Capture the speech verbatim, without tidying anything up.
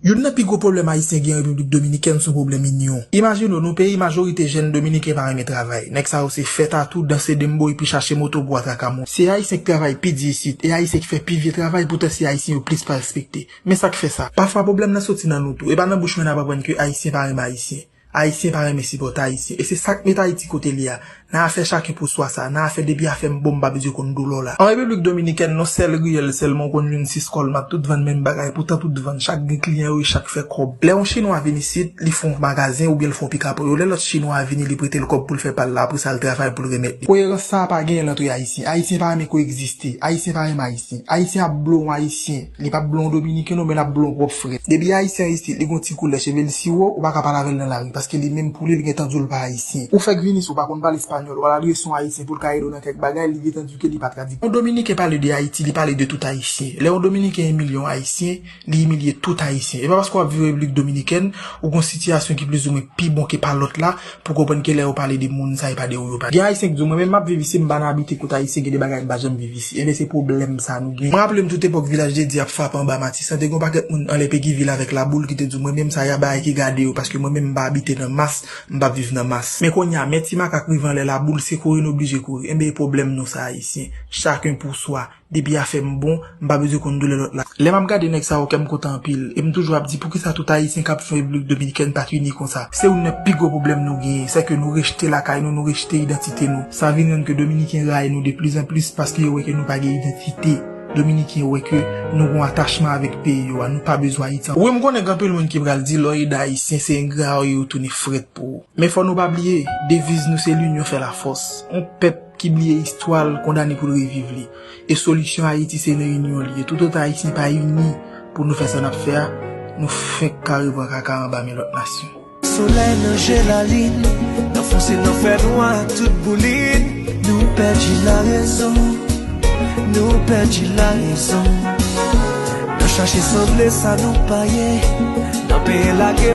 Youn nan pi gwo pwoblèm Ayisyen gen an Repiblik Dominikèn se yon pwoblèm inyon. Imajine w, nan yon peyi majorite jèn Dominiken pa renmen travay. Nèg sa yo se fè tatou, danse dembo epi chache moto pou atraka moun. Se Ayisyen k travay pi di isit, e Ayisyen ki fè pi vye travay, poutan se Ayisyen yo plis pa respekte. Men sa k fè sa. Pafwa pwoblèm nan soti nan nou tou. E pa nan bouch mwen n ap aprann ke Ayisyen pa renmen Ayisyen. Ayisyen pa renmen sipòte Ayisyen. E se sa k met Ayiti kote l ye a. Nan afè chacun pour soi sa, nan afè depi afè m bon m pa bezwen konn doulè w la. An Repiblik Dominikèn, nan sèl riyèl sèlman w konn jwenn sis kòlmat, tout vann menm bagay, poutan tout vann, chak gen kliyan yo e chak fè kòb. Lè yon Chinwa vin isit, li fè yon magazen oubyen l fè yon pik a pòl yo. Lè lòt Chinwa a vini, li prete l kòb pou l fè pa l la, apre sa l travay pou l remèt li. Koyerans sa a pa genyen l antre Ayisyen. Ayisyen pa renmen koegziste. Ayisyen pa renmen Ayisyen. Ayisyen ap blo yon Ayisyen. Li p ap blo yon Dominiken non, men l ap blo yon pwòp frè l. Depi Ayisyen an isit, li gen yon ti koulè cheve l siwo, ou pa ka pale avè l nan lari, paske li menm pou li, li gentan di w l pa Ayisyen. Ou fèk vini isit, ou pa konn pale espanyòl, w al adrese yon Ayisyen pou l ka ede w nan kèk bagay, li gentan di w ke li pa tradiktè. Yon Dominiken pale de Ayiti, li pale de tout Ayisyen. Lè yon Dominiken imilye yon Ayisyen, li imilye tout Ayisyen. E pa paske w ap viv Repiblik Dominikèn, ou gen yon sitiyasyon ki plizoumwen pi bon ke pa lòt la, pou konprann ke lè yo pale de moun sa, e pa de ou yo pale. Gen Ayisyen ki di w, mwen menm m ap viv isi, m pa nan abite kot Ayisyen, gen de bagay m pa janm viv isi. Enben, se pwoblèm sa nou gen. Mwen raple m tout epòk Vilaj de Dye ap frape anba Matisan, te gen yon pakèt moun anlè Peguiville avèk Laboul ki te di w, mwen menm sa y a bagay ki gade yo, paske mwen menm m pa abite nan mas, m p ap viv nan mas. Men kounye a, men ti makak rive anlè Laboul, se kouri n oblije kouri. Enben, e pwoblèm nou sa, Ayisyen. Chacun pour soi. Depi afè m bon, m pa bezwen konn doulè lòt la. Lè m ap gade nèg sa yo, kè m kontan anpil. E m toujou ap di, poukisa tout Ayisyen k ap fè Repiblik Dominikèn pa t ini konsa? Se youn nan pi gwo pwoblèm nou genyen, sèke nou rejte lakay nou, nou rejte idantite nou. Sa vin rann ke Dominiken rayi nou de plis an plis paske yo wè ke nou pa gen idantite. Dominiken wè ke nou gen yon atachman avèk peyi yo a, nou pa bezwen Ayiti ankò. Wi, m konnen gen anpil moun ki pral di, lè w ede Ayisyen, se engra yo ye, yo tounen frèt pou ou. Men fò nou pa bliye, deviz nou se l'union fait la force. Yon pèp ki bliye istwa l kondane pou l reviv li. E solisyon Ayiti se nan inyon li ye. Toutotan Ayisyen pa ini pou nou fè sa n ap fè a, nou fenk ka repran kaka anba men lòt nasyon. Solèy nan je lalin, nan fonse nan fènwa tout boulin. Nou pèdi larezon, nou pèdi larezon. Nan chache sanble sa nou pa ye, nan peye lage.